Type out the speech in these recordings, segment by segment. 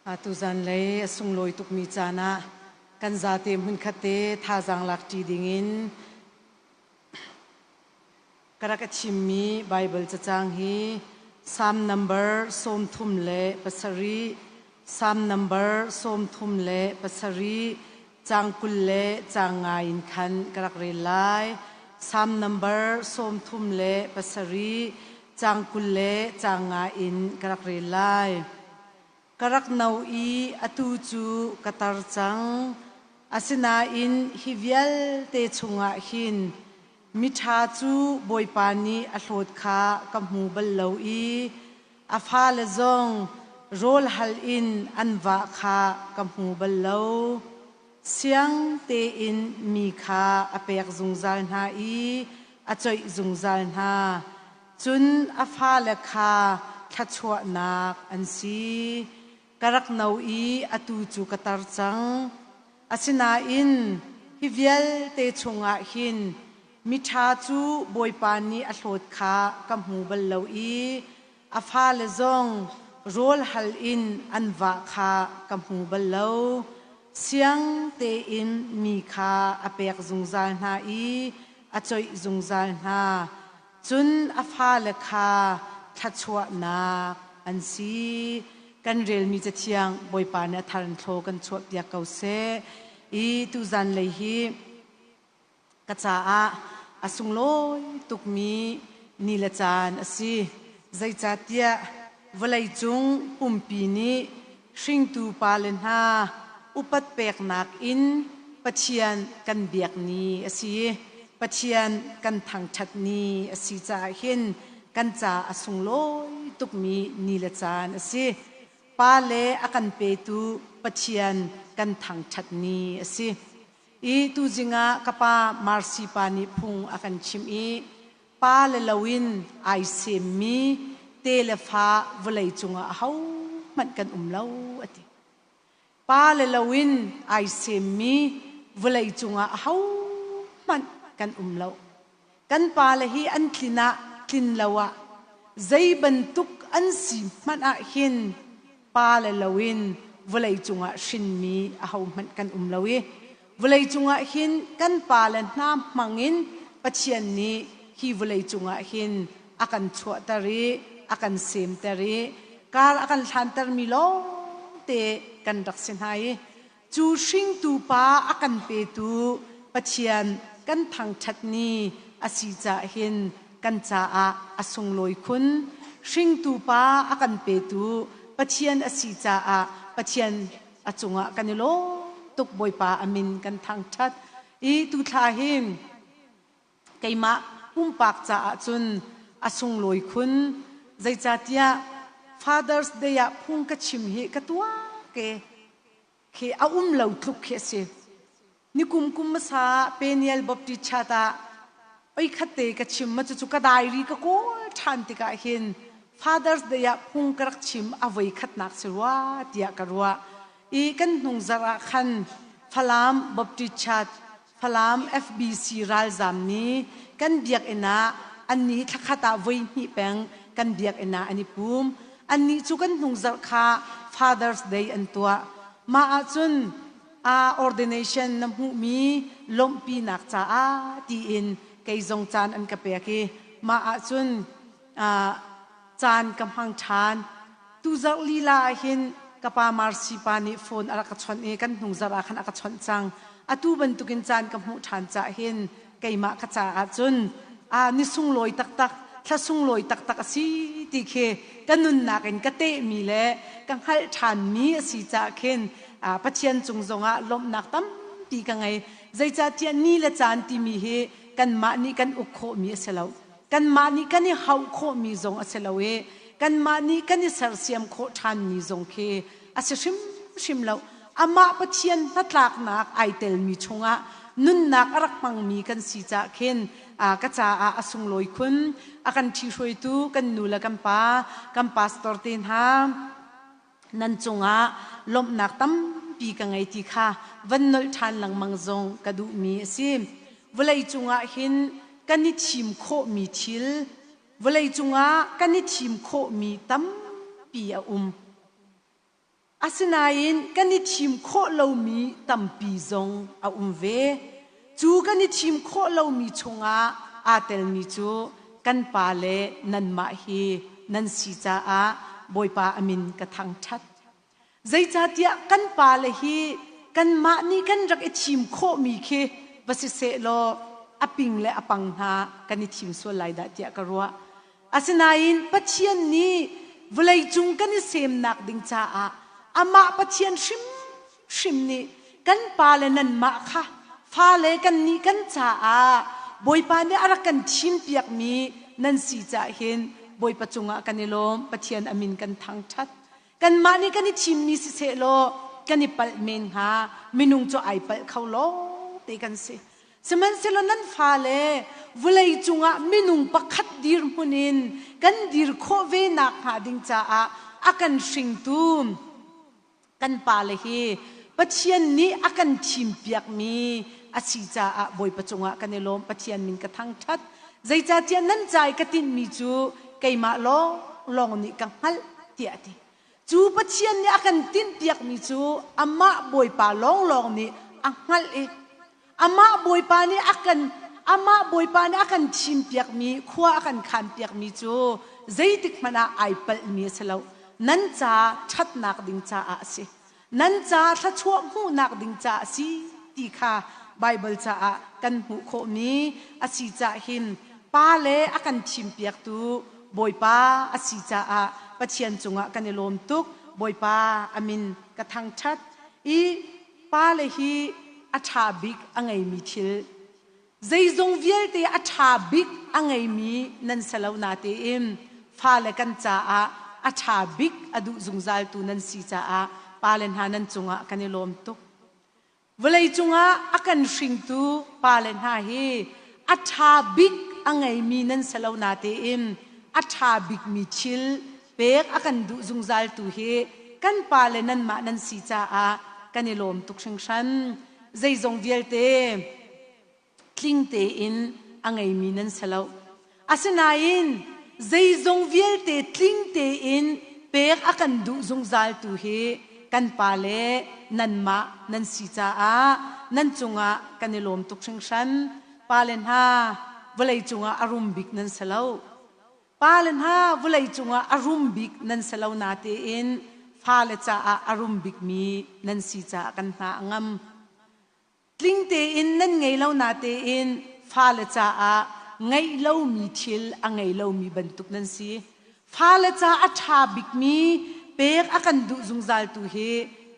Atu zanlei a sunglawi tukmi caan ah kan zate hmunkhat te thazaang lakṭi dingin ka rak a chimmi Baibal cacang hi Psalm number 37, Psalm number 37, caang 20 le caang nga in khan ka rak rel lai. Psalm number 37, caang 20 le caang nga in ka rak rel lai. Ka rak no i atu cu ka tar cang. Asinain hi vialte chungah hin miṭha cu Bawipa nih a hlawt kha ka hmu bal lo i a fale zong rawl hal in an vah kha ka hmu bal lo. Siang tein mi kha a pek zungzal hna i a coih zungzal hna. Cun a fale kha thluachuahnak an si. Ka rak no i atu cu ka tar cang. Asinain hi vialte chungah hin miṭha cu Bawipa nih a hlawt kha ka hmu bal lo i a fale zong rawl hal in an vah kha ka hmu bal lo. Siang tein mi kha a pek zungzal hna i a coih zungzal hna. Cun a fale kha thluachuahnak an si. Kan relmi cathiang Bawipa nih a thar in thlaw kan chuahpiak ko seh. I tuzan lei hi ka caah a sunglawi tukmi ni le caan a si. Zeicahtiah vawleicung pumpi nih hringtu pale hna upat peknak in Pathian kan biak ni a si. Pathian kan thangṭhat ni a si caah hin kan ca a sunglawi tukmi ni le caan a si. Pa le a kan petu Pathian kan thangṭhat ni a si. I tuzing ah ka pa Marcy pa nih phung a kan chimh i pa le loin ai semmi te le fa vawlei cungah ahohmanh kan um lo a ti. Pa le loin ai semmi vawlei cungah ahohmanh kan um lo. Kan pa le hi an tlin ah tlin lo ah zei bantuk an si hmanh ah hin pa le loin vawlei cungah hrinmi ahohmanh kan um lo i Vawleicung ah hin kan pale hna hmangin Pathian nih hi vawleicung ah hin a kan chuahter i a kan semter i kar a kan hlantermi lawngte kan rak si hna i cu hringtu pa a kan petu Pathian kan thangṭhat ni a si caah hin kan caah a sunglawi khun. Hringtu pa a kan petu Pathian a si caah Pathian a cungah kan i lawm tuk. Bawipa a min kan thangṭhat i tuthla hi keimah pumpak caah cun a sunglawi khun, zeicahtiah Father's Day ah phung ka chim hi ka tuah ke khi a um lo tluk khi a si. Nikum kum hmasa Peniel Baptist Church ah oi khat te ka chim ma cucu ka diary ka kawl ṭhan tikah hin Father's Day ah phung ka rak chim a voi khatnak si rua tiah ka ruah. I kan hnung zarh ah khan Falam Baptist Church, Falam FBC ralzam nih kan biakinn ah annih thlakhat ah voi hnih peng kan biakinn ah an i pum. Annih cu kan hnung zarh kha Father's Day an tuah. Mah ahcun a ordination na hmuhmi lawmhpinak caah tiin kei zong caan an ka pek i mah ahcun caan ka hmang ṭhan. Tuzarh lila ah hin ka pa Marcy pa nih phone a rak ka chawnh i kan hnung zarh ah khan a ka chawnh cang. Atu bantukin caan ka hmuh ṭhan cah hin keimah ka caah cun ni sunglawi taktak, thla sunglawi taktak a si ti khi ka nunnak in ka tehmi le ka hngalh ṭhanmi a si caah khin Pathian cung zongah lawmhnak tampi ka ngei. Zeicahtiah ni le caan timi hi kanmah nih kan uk khawhmi a si lo. Kanmah nih kan i hauh khawhmi zong a si lo i kanmah nih kan i sersiam khawh ṭhanmi zong khi a si hrimhrim lo. Amah Pathian hnatlaknak ai telmi chungah nunnak a rak hmangmi kan si caah khin ka caah a sunglawi khun. A kan ṭhihruaitu kan nu le kan pa, kan pastor te hna, nan cungah lawmhnak tampi ka ngei ti kha van nolh ṭhan lengmang zong ka duhmi a si. Vawlei cungah hin kan i thim khawhmi thil, vawlei cungah kan i thim khawhmi tampi a um. Asinain kan i thim khawh lomi tampi zong a um ve. Cu kan i thim khawh lomi chungah aa telmi cu kan pa le nanmah hi nan si caah Bawipa a min ka thangṭhat. Zeicahtiah kan pale hi kanmah nih kan rak i thim khawhmi khi va si sehlaw a ping le a pang hna kan i thim sual lai dah tiah ka ruah. Asinain Pathian nih vawleicung kan i semnak ding caah amah Pathian hrimhrim nih kan pale nanmah kha fale kannih kan caah Bawipa nih a rak kan thimpiakmi nan si caah hin Bawipa cungah kan i lawm, Pathian a min kan thangṭhat. Kanmah nih kan i thimmi sisehlaw kan i palh men hnga. Minung cu ai palh kho lawngte kan si. Sihmanhsehlaw nan fale vawlei cungah minung pakhat dirhmun in kan dir khawh ve nak hnga ding caah a kan hringtu kan pale hi Pathian nih a kan thimpiakmi a si caah Bawipa cungah kan i lawm. Pathian min ka thangṭhat. Zeicahtiah nan ca i ka tinhmi cu keimah lawnglawng nih ka hngalh tiah a ti. Cu Pathian nih a kan tinhpiakmi cu amah Bawipa lawnglawng nih a hngalh i amah Bawipa nih a kan amah Bawipa nih a kan thimpiakmi khua a kan khanpiakmi cu zeitik hmanh ah ai palhmi a si lo. Nan ca ṭhatnak ding caah a si. Nan ca thluachuah hmuhnak ding ca a si ti kha Baibal caah kan hmuh khawhmi a si cah hin pa le a kan thimpiaktu Bawipa a si caah Pathian cungah kan i lawm tuk. Bawipa a min ka thangṭhat i pale hi a ṭha bik a ngeimi thil Zeizong vialte a ṭha bik a ngeimi nan si lo natein fale kan caah a ṭha bik a duh zungzaltu nan si caah pale hna nan cungah kan i lawm tuk. Vawlei cungah a kan hringtu pale hna hi a ṭha bik a ngeimi nan si lo natein a ṭha bikmi thil pek a kan duh zungzaltu hi kan pale nanmah nan si caah kan i lawm tuk hringhran. Zeizong vialte tling tein a ngeimi nan si lo. Asinain zeizong vialte tling tein pek a kan duh zungzaltu hi kan pa le nanmah nan si caah nan cungah kan i lawm tuk hringhran. Pale hna, vawlei cungah a rum bik nan si lo. Pale hna, vawlei cungah a rum bik nan si lo natein fale caah a rum bikmi nan si caah kan hna a ngam. Tling tein nan ngei lo natein fale caah ngeih lomi thil a ngei lomi bantuk nan si. Fale ca a ṭha bikmi pek a kan duh zungzaltu hi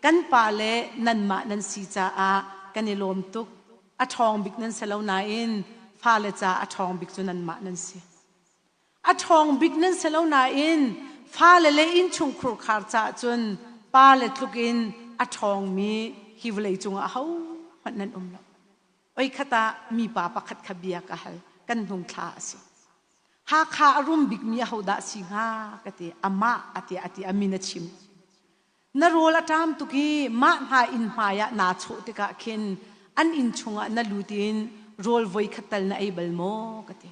kan pale nanmah nan si caah kan i lawm tuk. A ṭhawng bik nan si lo nain fale ca a ṭhawng bik cu nanmah nan si. A ṭhawng bik nan si lo nain fale le innchungkhur khar caah cun pale tluk in a ṭhawngmi hi vawlei cungah ahohmanh nan um lo. Oi khat ah mipa pakhat kha bia ka hal. Kan hnung thla a si. Hakha a rum bikmi ahodah si hnga ka ti. Amah a ti a ti a min a chim. Na rawl a ṭam tuk i mah hna inn hmai ah naa chawh tikah khin an inn chungah na lut in rawl voi khat tal na ei bal maw ka ti.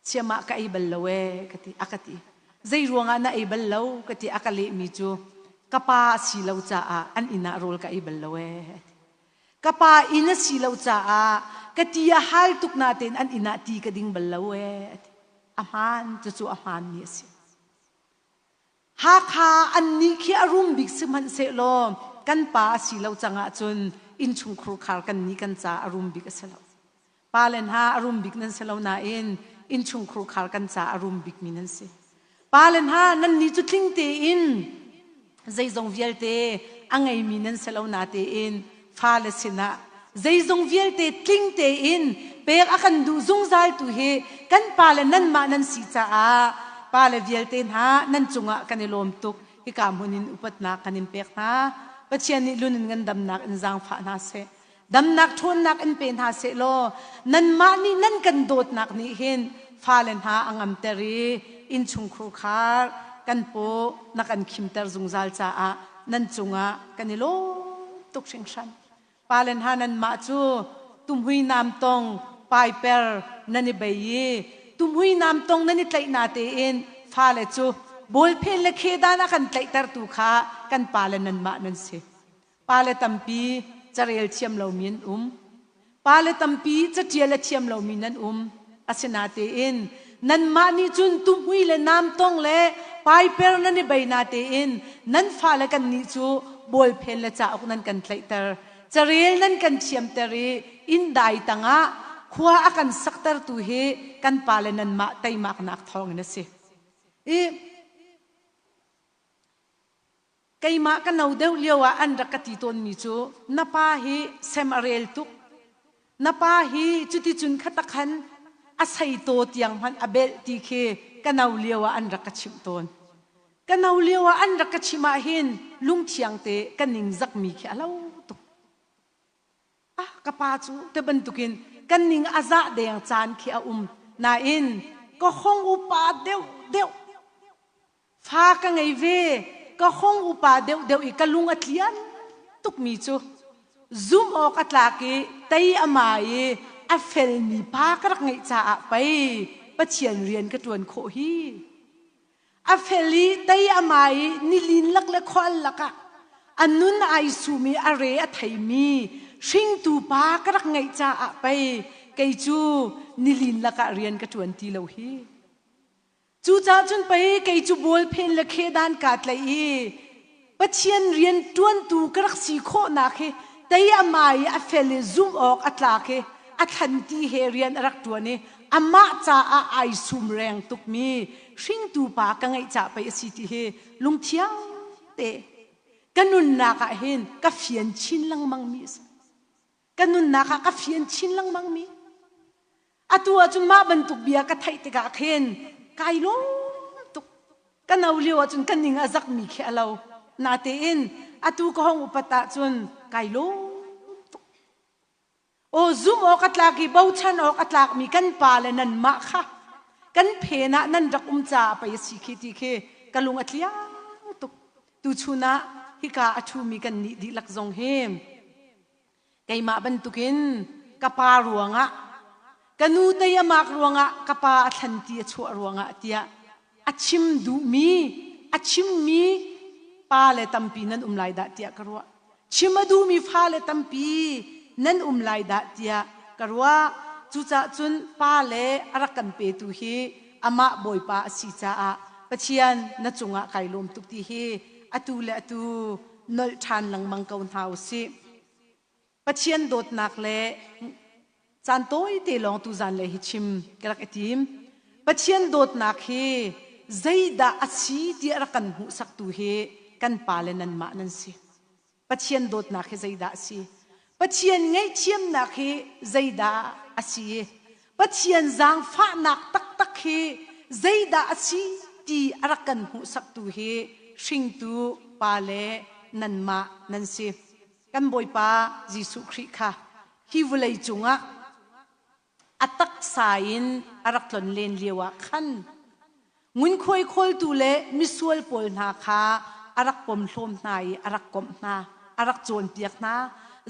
Siam ah ka ei bal lo ee ka ti a ka ti. Zei ruangah na ei bal lo ka ti a ka lehmi cu ka pa a si lo caah an inn ah rawl ka ei bal lo ee a ti. Ka pa inn a si lo caah ka ti a hal tuk natein an inn ah ti ka ding bal lo ee a ti. A hmaan cucu a hmaanmi a si. Hakha annih khi a rum bik sihmanhsehlaw kan pa a si lo cang ahcun innchungkhur khar kannih kan ca a rum bik a si lo. Pale hna a rum bik nan si lo nain innchungkhur khar kan ca a rum bikmi nan si. Pale hna nannih cu tling tein zeizong vialte a ngeimi nan si lo natein fale sinah zeizong vialte tling tein pek a kan duh zungzaltu hi kan pale nanmah nan si caah pale vialte hna nan cungah kan i lawm tuk. Hika hmun in upatnak kan in pek hna. Pathian nih lun in ngandamnak in zaangfah hna seh. Damnak ṭhawnnak in pe hna sehlaw nanmah nih nan kan dawtnak nih hin fale hna a ngamter i innchungkhur khar kan paw na kan khimter zungzal caah nan cungah kan i lawm tuk hringhran. Pale hna nanmah cu tumhui namtong paiper nan i bei i tumhui namtong nan i tlaih na tein fale cu. Bawlphen le khedan a kan tlaihtertu kha kan pale nanmah nan si. Pale tampi carel thiam lomi an um. Pale tampi catial a thiam lomi nan um. Asinatein nanmah nih cun tuhmui le namtong le paiper nan i bei natein nan fale kannih cu bawlphen le cauk nan kan tlaihter. Carel nan kan thiamter i inn dai tangah khua a kan saktertu hi kan pale nanmah teimaknak thawngin a si. I Keimah ka no deuh lio ah an rak ka ti tawnmi cu na pa hi sem a rel tuk. Na pa hi cuticun khatakhan a seitaw tiang hmanh a belh ti khi ka no lio ah an rak ka chimh tawn. Ka no lio ah an rak ka chimh ah hin lungthiang te ka ningzakmi khi a lo tuk. Ah, ka pa cu te bantukin kan ning a zah deng caan khi a um. Nain ka hong upa deuh deuh Fa ka ngei ve. Ka hung upa deuhdeuh i ka lung a tlian tukmi cu zumh awk a tlak i tei a ma i a felmi pa ka rak ngeih caah pei Pathian rian ka ṭuan khawh hi. A fel i tei a ma i nilin lak le khual lakah a nun ai sum i a re a theimi hringtu pa ka rak ngeih caah pei kei cu nilin lakah rian ka ṭuan ti lo hi. Cucaah cun pei kei cu bawlphen le khedan kaa tlaih i Pathian rian ṭuantu ka rak si khawhnak hi tei a ma i a fel i zumh awk a tlak i a thlanti he rian a rak ṭuan i amah caah ai sum reng tukmi hringtu pa ka ngeih cah pei a si ti hi lungthiang te ka nunnak ah hin ka fian chin lengmangmi a si. Ka nunnak ah ka fian chin lengmangmi. Atu ahcun mah bantuk bia ka theih tikah khin kai lawm tuk. Ka no lio ahcun ka ning a zakmi khi a lo. Natein atu ka hong upat ahcun kai lawm tuk. Aw zumh awk a tlak i bochan awk a tlakmi kan pa le nanmah kha kan phen ah nan rak um caah pei a si khi ti khi ka lung a tliang tuk. Tuchun ah hika a ṭhumi kan nih dihlak zong hi Keimah bantukin ka pa ruangah, ka nu tei a mak ruangah ka pa a thlanti a chuah ruangah tiah a chim duhmi, a chimmi pa le tampi nan um lai dah tiah ka ruah. Chim a duhmi fale tampi nan um lai dah tiah ka ruah. Cucaah cun pa le a rak kan petu hi amah Bawipa a si caah Pathian na cungah kai lawm tuk ti hi atu le atu nolh ṭhan lengmang ko hna u sih. Pathian dawtnak le caan tawite lawng tuzan le hi chim ka rak i tim. Pathian dawtnak hi zeidah a si ti a rak kan hmuhsaktu hi kan pa le nanmah nan si. Pathian dawtnak hi zeidah a si? Pathian ngaihthiamnak hi zeidah a si? Pathian zaangfahnak taktak hi zeidah a si ti a rak kan hmuhsaktu hi hringtu pa le nanmah nan si. Kan Bawipa Jesuh Khrih kha hi vawlei cungah a taksa in a rak tlon len lio ah khan ngunkhuai khawltu le misual pawl hna kha a rak pomhlawm hna i a rak komh hna, a rak cawnpiak hna.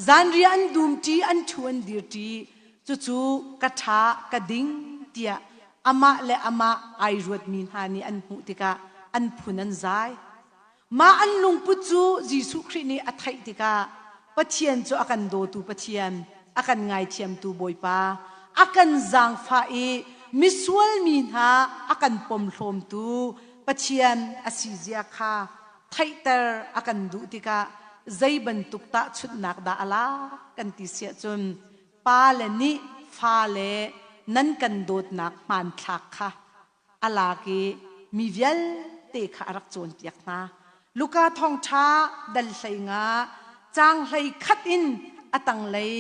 Zanriah an dumṭi, an ṭhu an dirṭi. Cucu ka ṭha, ka ding tiah amah le amah ai ruatmi hna nih an hmuh tikah an phun an zai. Mah an lungput cu Jesuh Khrih nih a theih tikah Pathian cu a kan dawtu Pathian, a kan ngaithiamtu Bawipa, a kan zaangfah i misual mi hna a kan pomhlawmtu Pathian a si zia kha theihter a kan duh tikah zei bantuk tahchunhnak dah a lak kan ti siah cun pale nih fale nan kan dawtnak hmanthlak kha a lak i mi vialte kha a rak cawnpiak hna. Luka thawngṭha dal 15 caang 11 in a tanglei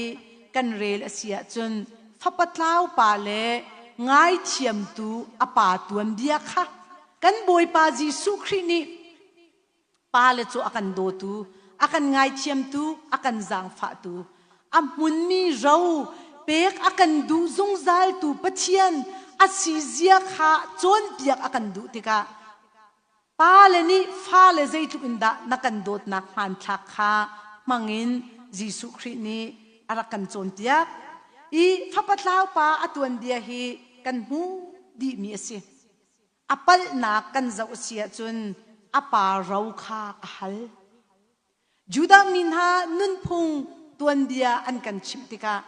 kan rel a si ahcun fapa tlau pa le ngaithiamtu a pa tuanbia kha kan Bawipa Jesuh Khrih nih Pale cu a kan dawtu, a kan ngaithiamtu, a kan zaangfahtu, a hmunmi ro pek a kan duh zungzaltu Pathian a si zia kha cawnpiak a kan duh tikah pale nih fale zeitluk in dah na kan dawtnak hmanthlak kha hmangin Jesuh Khrih nih a rak kan cawnpiak. I fapa tlau pa a tuanbia hi kan hmuh dihmi a si. A palhnak kan zoh a si ahcun a pa ro kha a hal. Judah mi hna nunphung tuanbia an kan chimh tikah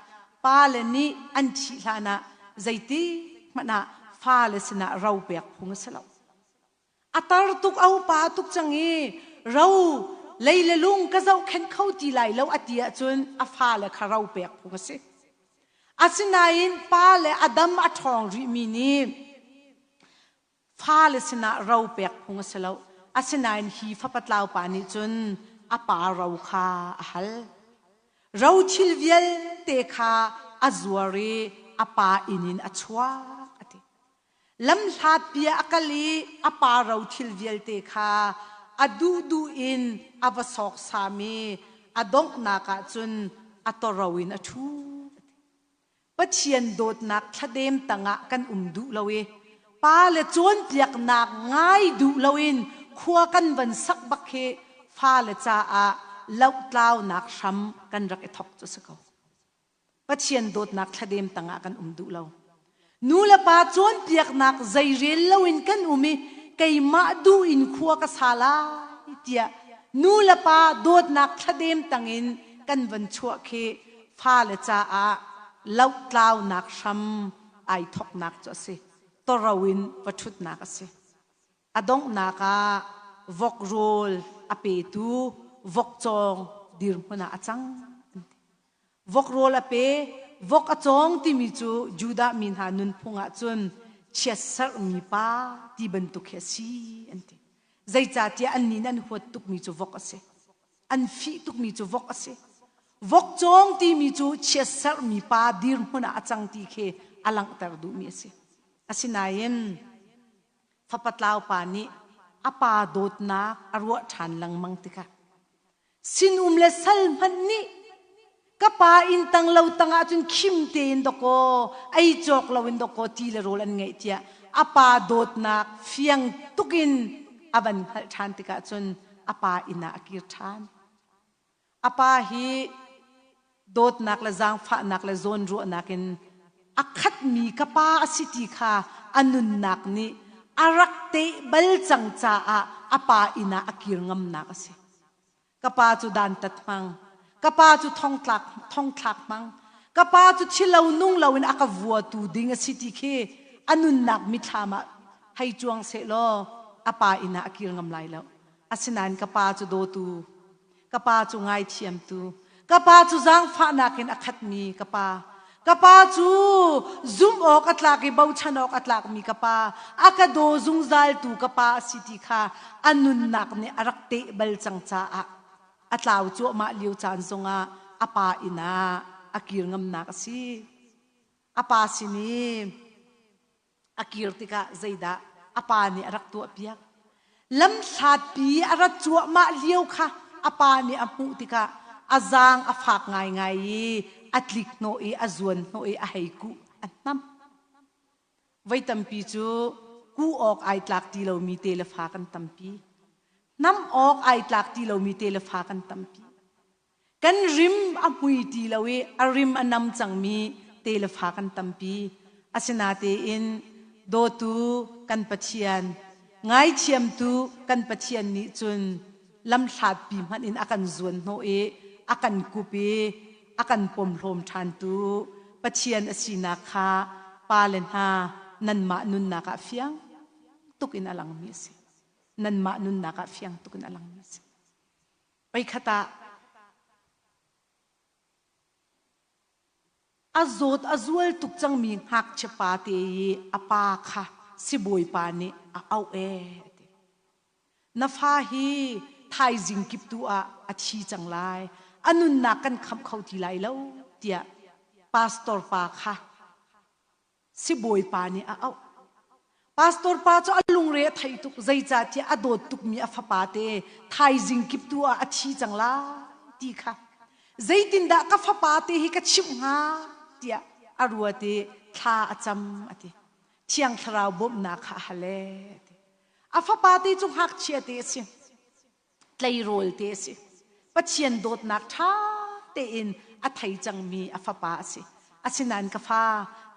pale nih an thih hlanah zeitik hmanh ah fale sinah ro pek phung a si lo. A tar tuk a upa tuk cang i ro lei le lung ka zohkhenh kho ti lai lo a ti ahcun a fale kha ro pek phung a si. Asinain pa le a dam a ṭhawng rihmi nih fale sinah ro pek phung a si lo. Asinain hi fapa tlau pa nih cun a pa ro kha a hal. Ro thil vialte kha a zuar i a pa inn in a chuak a ti. Lamhlat bia a kal i a pa ro thil vialte kha a duhduh in a va sawksam i a donghnak ah cun a toro in a ṭhu. Pathian dawtnak thladem tangah kan um duh lo i pale cawnpiaknak ngai duh loin khua kan van sak bak hi fale caah lohtlaunak hram kan rak i thok cu si ko. Pathian dawtnak thladem tangah kan um duh lo. Nu le pa cawnpiaknak zeirel loin kan um i keimah duh in khua ka sa lai tiah nu le pa dawtnak thladem tangin kan van chuah khi fale caah lohtlaunak hram ai thoknak cu a si. Toro in va ṭhutnak a si. A donghnak ah vok rawl a petu vokcawng dirhmun ah a cang an ti. Vok rawl a pe, vok a cawng timi cu Judah mi hna nunphung ah cun chiatserhmi pa ti bantuk hi a si an ti. Zeicahtiah annih nih an huat tukmi cu vok a si. An fih tukmi cu vok a si. Vok cawng timi cu chiatserhmi pa dirhmun ah a cang ti khi a langhter duhmi a si. Asinain fapa tlau pa nih a pa dawtnak a ruah ṭhan lengmang tikah sinum le sal hmanh nih ka pa inn tang lo tang ahcun khim tein dawkaw ei cawk loin dawkaw ti le rawl an ngeih tiah a pa dawtnak fiang tukin a van hngalh ṭhan tikah cun a pa inn ah a kir ṭhan. A pa hi dawtnak le zaangfahnak le zawnruahnak in a khatmi ka pa a si ti kha a nunnak nih a rak teh bal cang caah a pa inn ah a kir ngamnak a si. Ka pa cu dantat hmang, ka pa cu thongtlak, thongthlak hmang, ka pa cu thilo nung loin a ka vuatu ding a si ti khi a nunnak mithlam ah hei cuang sehlaw a pa inn ah a kir ngam lai lo. Asinain ka pa cu dawtu, ka pa cu ngaithiamtu, ka pa cu zaangfahnak in a khatmi ka pa, ka pa cu zumh awk a tlak i bochan awk a tlakmi ka pa, a ka daw zungzaltu ka pa a si ti kha a nunnak nih a rak teh bal cang caah a tlau cuahmah lio caan zongah a pa inn ah a kir ngamnak a si. A pa sin i A kir tikah zeidah a pa nih a rak tuahpiak? Lamhlatpi a rat cuahmah lio kha a pa nih a hmuh tikah a zaang a fak ngaingai i a tlik hnawh i a zuan hnawh i a hei kuh, a hnamh. Voi tampi cu kuh awk ai tlak ti lomi te le fa kan tampi. Hnamh awk ai tlak ti lomi te le fa kan tampi. Kan rim a hmui ti lo i a rim a nam cangmi te le fa kan tampi. Asinatein dawtu kan Pathian, ngaithiamtu kan Pathian nih cun lamhlatpi hmanh in a kan zuan hnawh i a kan kup i a kan pomhlawm ṭhantu Pathian a sinak kha pale hna nanmah nunnak ah fiang tuk in a langmi a si. Nanmah nunnak ah fiang tuk in a langmi a si. Voikhat ah a zawt a zual tuk cangmi ngakchia pa te i a pa kha sibawipa nih a auh ee a ti. Na fa hi thaizing kip tu ah a thi cang lai. A nunnak kan khamh kho ti lai lo tiah pastor pa kha Sibawipa nih a auh. Pastor pa cu a lungre a thei tuk zeicahtiah a dawt tukmi a fapa te thaizing kip tu ah a thi cang lai ti kha zeitindah ka fapa te hi ka chimh hnga tiah a ruat i thla a cam a ti. Thiang Thlarau bawmhnak kha a hal ee a ti. A fapa te cu ngakchia te a si. Tleirawl te a si. Pathian dawtnak ṭha tein a thei cangmi a fapa a si. Asinain ka fa,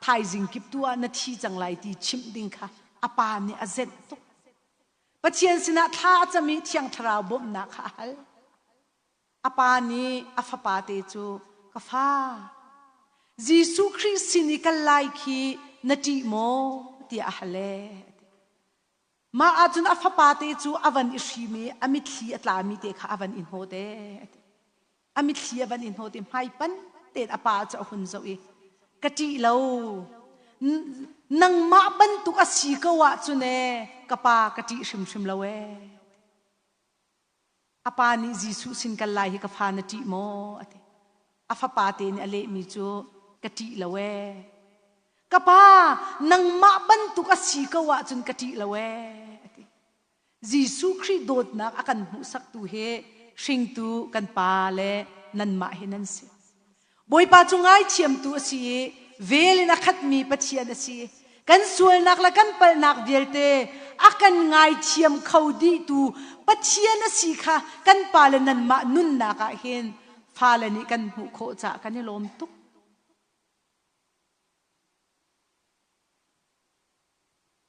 thaizing kip tu ah na thi cang lai ti chimh ding kha A pa nih a zenh tuk. Pathian sinah thla a cam i Thiang Thlarau bawmhnak kha a hal. A pa nih a fapa te cu ka fa Jesuh Khrih sin i kal lai khi na ṭih maw tiah a hal ee. Mah ahcun a fapa te cu a van i hrim i a mitthli a tlami te kha a van i hnawt ee. A mitthli a van i hnawt i hmaipan tein a pa cu a hun zoh i ka ṭih lo. Nangmah bantuk a si ko ahcun ee ka pa ka ṭih hrimhrim lo ee. A pa nih Jesuh sin kal lai hi ka fa na ṭih maw? a ti. A fapa te nih a lehmi cu ka ṭih lo ee. Ka pa, nangmah bantuk a si ko ahcun ka ṭih lo ee, a ti. Jesuh Khrih dawtnak a kan hmuhsaktu hi hringtu kan pa le nanmah hi nan si. Bawipa cu ngaithiamtu a si i vel in a khatmi Pathian a si. Kan sualnak le kan palhnak vialte a kan ngaithiam kho dihtu Pathian a si kha kan pa le nanmah nunnak ah hin fale nih kan hmuh khawh caah kan i lawm tuk.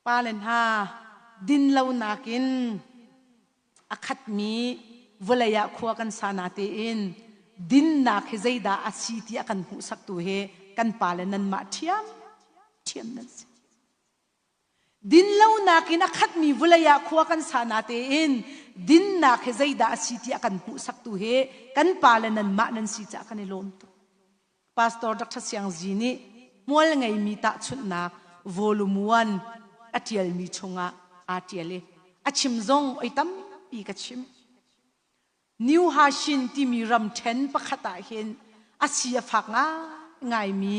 Pale hna dinlonak in a khatmi vawlei ah khua kan sa natein dinnak hi zeidah a si ti a kan hmuhsaktu hi kan pale nanmah ṭhiam ṭhiam nan si. Dinlonak in a khatmi vawlei ah khua kan sa natein dinnak hi zeidah a si ti a kan hmuhsaktu hi kan pale nanmah nan si caah kan i lawm tuk. Pastor Dr. Siang Zi nih hmual ngeimi tahchunhnak volume 1 a ṭialmi chungah aa ṭial i a chim zong oi tampi ka chim. New Hashin timi ramṭhen pakhat ah hin a si a fak ngaingaimi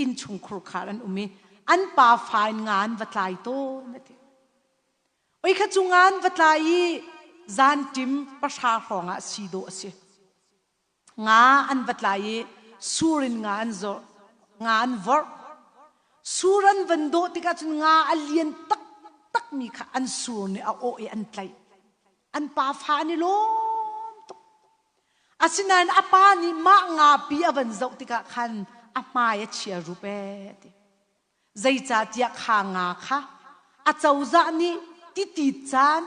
innchungkhur khar an um i an pa fa in nga an va tlai tawn a ti. Oi kha cu nga an va tlai i zanṭim pahra hrawng ah si dawh a si. Nga an va tlai i sur in nga an zawh, nga an vorh. Sur an van dawh tikah cun nga a lian taktakmi kha an sur nih a awh i an tlaih. An pa fa an i lawm tuk. Asinain a pa nih mah ngapi a van zoh tikah khan a hmai a chia rup ee a ti. Zeicahtiah kha nga kha a cozah nih titit caan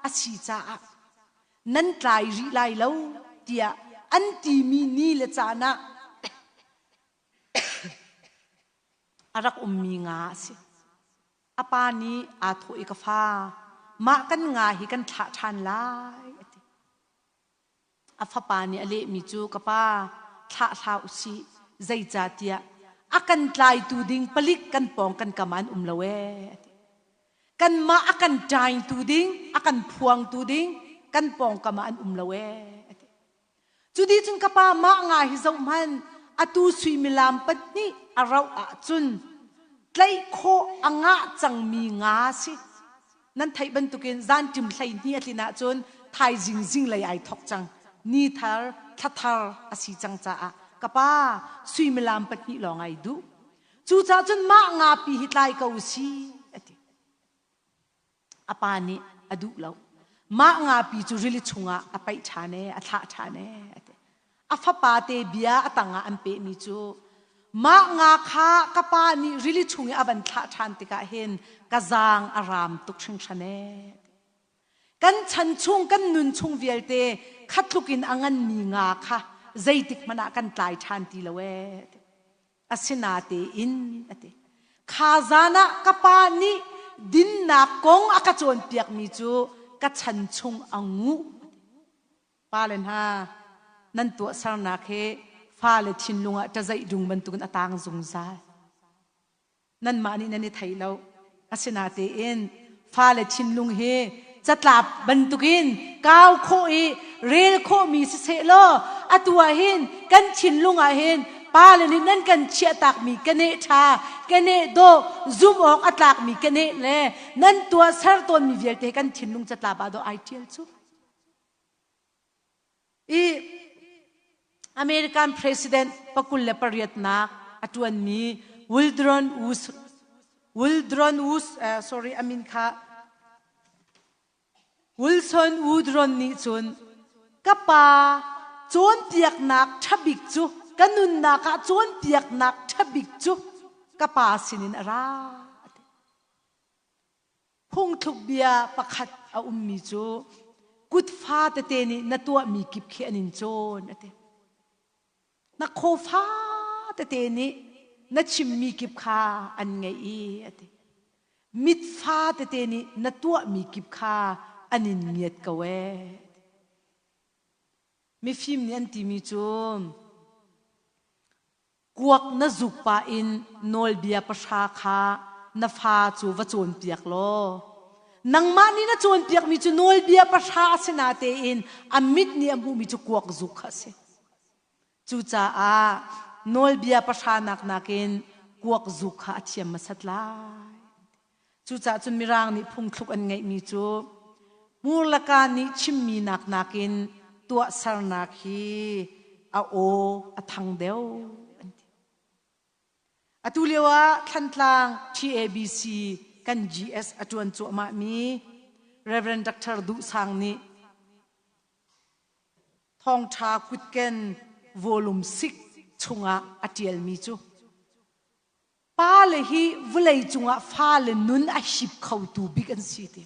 a si caah nan tlai rih lai lo tiah an timi ni le caan ah a rak ummi nga a si. A pa nih aa thawh i ka fa, mah kan nga hi kan thlah ṭhan lai a ti. A fapa nih a lehmi cu ka pa thlah hlah u sih zeicahtiah a kan tlaitu ding palik kan pawng kan kam ah an um lo ee a ti. Kanmah a kan ṭaingtu ding a kan phuangtu ding kan pawngkam ah an um lo ee a ti. Cu ti cun ka pa mah nga hi zoh hmanh atu suimilam pahnih a rauh ahcun tlaih khawh a ngah cangmi nga si. Nan theih bantukin zanṭim 12 a tlin ahcun thaizing zinglei ai thawk cang. Ni thar, thla thar a si cang caah ka pa suimilam pahnih lawng ai duh. Cucaah cun mah ngapi hi tlai ko si a ti. A pa nih a duh lo. Mah ngapi cu rili chungah a paih ṭhan ee, a thlah ṭhan ee a ti. A fapa te bia a tangah an pehmi cu mah nga kha ka pa nih rili chung i a van thlah ṭhan tikah hin ka zaang a ram tuk hringhran ee. Kan chan chung kan nun chung vialte khatluk in a nganmi nga kha zeitik hmanh ah kan tlai ṭhan ti lo ee. Asinatein a ti. Kha zan ah ka pa nih dinnak kong a ka cawnpiakmi cu ka chan chung a nguh. Pale hna, nan tuahsernak hi fale thinlung ah ṭazeih dung bantukin a tang zungzal. Nanmah nih nan i thei lo. Asinatein fale thinlung hi catlap bantukin kau khawh i rel khawhmi siseh law atu ah hin kan thinlung ah hin pale nih nan kan chiahtakmi keneh ṭha, keneh dawh, zumh awk a tlakmi keneh le nan tuahser tawnmi vialte kan thinlung catlap ah dawh ai ṭial cu. I American President pakul le pariatnak a ṭuanmi Woodrow Wilson, Woodrow uh, sorry a min kha Wilson Woodrow nih cun ka pa cawnpiaknak ṭhabik cu ka nunnak ah cawnpiaknak ṭhabik cu ka pa sinin a ra. Phungthluk bia pakhat a ummi cu kut fa tete nih na tuahmi kip khi an in cawn a ti. Na khaw fa tete nih na chimmi kip kha an ngaih i a ti. Mit fa tete nih na tuahmi kip kha an in ngiat ko ee. Mifim nih an timi cu Kuak na zuk pah in nawlbia pahra kha na fa cu va cawnpiak law nangmah nih na cawnpiakmi cu nawlbia pahra a si natein a mit nih a hmuhmi cu kuak zuk kha a si. Cucaah nawlbia pahra nak nakin kuak zuk kha a thiam hmasat lai. Cucaah cun Mirang nih phungthluk an ngeihmi cu hmurlaka nih chimmi nak nakin tuahsernak hi a aw a thang deuh an ti. Atu lio ah Thlantlang TABC kan GS a ṭuan cuahmahmi Reverend Dr. Duh Sang nih Thawngṭha kutken volume 6 chungah a ṭialmi cu Pale hi vawlei cungah fale nun a hip khotu bik an si ti.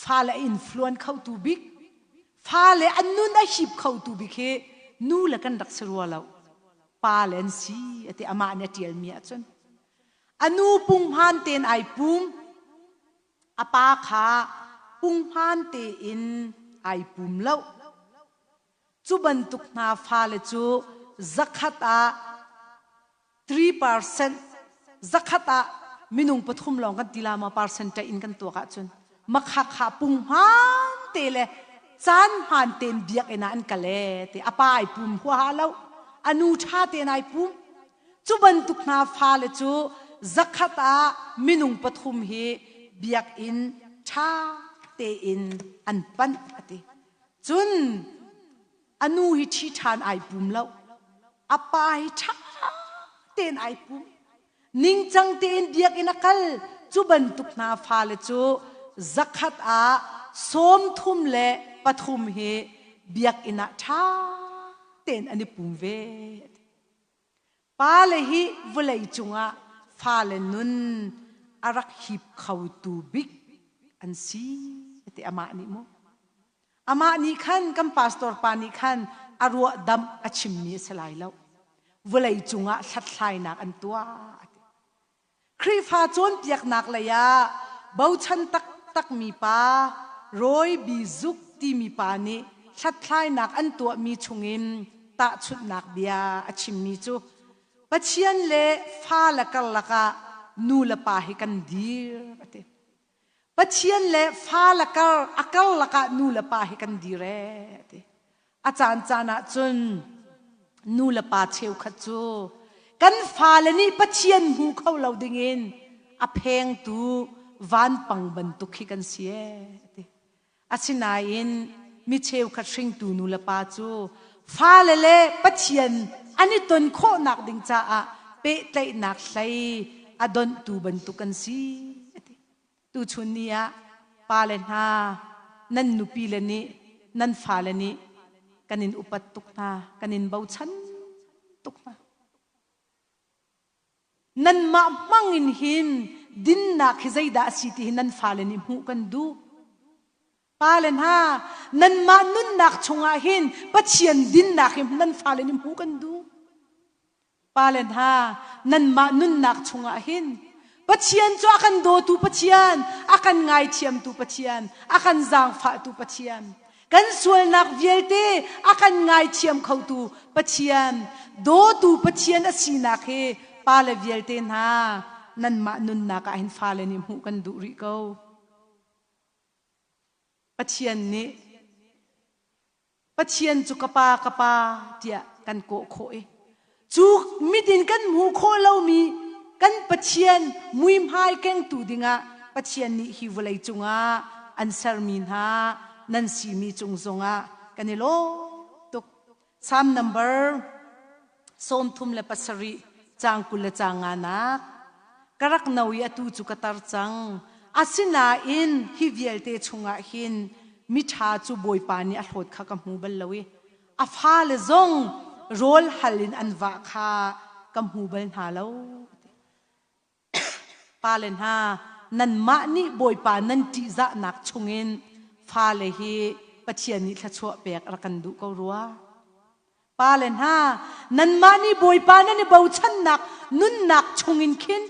Fale a influence khotu bik, fale an nun a hip khotu bik hi nu le kan rak si rua lo. Pale an si ati amah nih a ṭialmi ahcun. A nu punghman tein ai pum, a pa kha punghman tein ai pum lo. Cu bantuk hna fale cu zakhat ah 3% zakhat ah minung pathum lawng kan ti la ma percentage in kan tuak ahcun makhakha punghman te le caan hmaan tein biakinn ah an kal ee ti a pa ai pum huaha lo a nu ṭha tein ai pum cu bantuk hna fale cu zakhat ah minung pathum hi biakinn ṭha tein an panh a ti Cun a nu hi ṭhi ṭhan ai pum lo. A pa hi ṭha tein ai pum. Ningcang tein biakinn a kal. Cu bantuk hna fale cu zakhat ah 33 hi biakinn ah ṭha tein an i pum ve. Pale hi vawlei cungah fale nun a rak hip khotu bik an si ti amah nih mu. Amah nih khan kan pastor pa nih khan a ruahdamh a chimmi a si lai lo. Vawlei cungah hlathlainak an tuah. Khrihfa cawnpiaknak lei ah bochan taktakmi pa Roy B. Zuk timi pa nih hlathlainak an tuahmi chungin tahchunhnak bia a chimmi cu Pathian le fale karlak ah nu le pa hi kan dir a ti. Pathian le fale kar a karlak ah nu le pa hi kan dir ee a ti. A caancaan ah cun nu le pa cheukhat cu kan fale nih Pathian hmu kho lo dingin a phengtu vanpang bantuk khi kan si ee a ti. Asinain mi cheukhat hringtu nu le pa cu fale le Pathian an i ton khawhnak ding caah pehtlaihnak hlei a donhtu bantuk an si a ti. Tuchun ni ah pale hna nan nupile nih nan fale nih kan in upat tuk hna, kan in bochan tuk hna. Nanmah hmang in hin dinnak hi zeidah a si ti hi nan fale nih hmuh kan duh. Pale hna, nanmah nunnak chungah hin Pathian dinnak hi nan fale nih hmuh kan duh. Pale hna, nanmah nunnak chungah hin Pathian cu a kan dawtu Pathian, a kan ngaithiamtu Pathian, a kan zaangfahtu Pathian, kan sualnak vialte a kan ngaithiam khotu Pathian, dawtu Pathian a sinak hi pale vialte hna nanmah nunnak ah hin fale nih hmuh kan duh rih ko. Pathian nih Pathian cu ka pa ka pa tiah kan kawh khawh i cu mit in kan hmuh khawh lomi kan Pathian muihmai kengtu dingah Pathian nih hi vawlei cungah an sermi hna nan simi cung zongah kan i lawm tuk. Psalm number 37 caang 20 le caang nganak ka rak no i atu cu ka tar cang. Asinain hi vialte chungah hin miṭha cu Bawipa nih a hlawt kha ka hmu bal lo i a fale zong rawl hal in an vah kha ka hmu bal hna lo. Pale hna, Nanmah nih Bawipa nan ṭihzahnak chungin fale hi Pathian nih thluachuah pek rak kan duh ko rua. Pale hna, nanmah nih Bawipa nan i bochannak nunnak chungin khin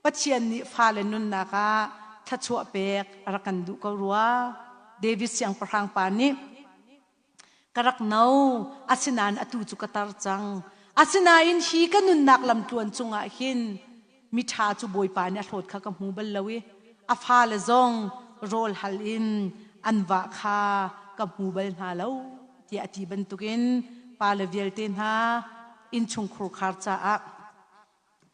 Pathian nih fale nunnak ah thluachuah pek rak kan duh ko rua. David siangpahrang pa nih ka rak no, asinain atu cu ka tar cang. Asinain hi ka nunnak lamtluan cungah hin miṭha cu Bawipa nih a hlawt kha ka hmu bal lo i a fale zong rawl hal in an vah kha ka hmu bal hna lo tiah a ti bantukin pale vialte hna innchungkhur khar caah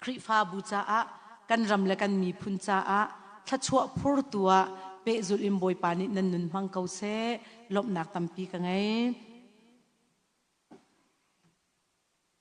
Khrihfabu caah kan ram le kan miphun caah thluachuah phurtu ah pehzulh in Bawipa nih nan nun hmang ko seh. Lawmhnak tampi ka ngei.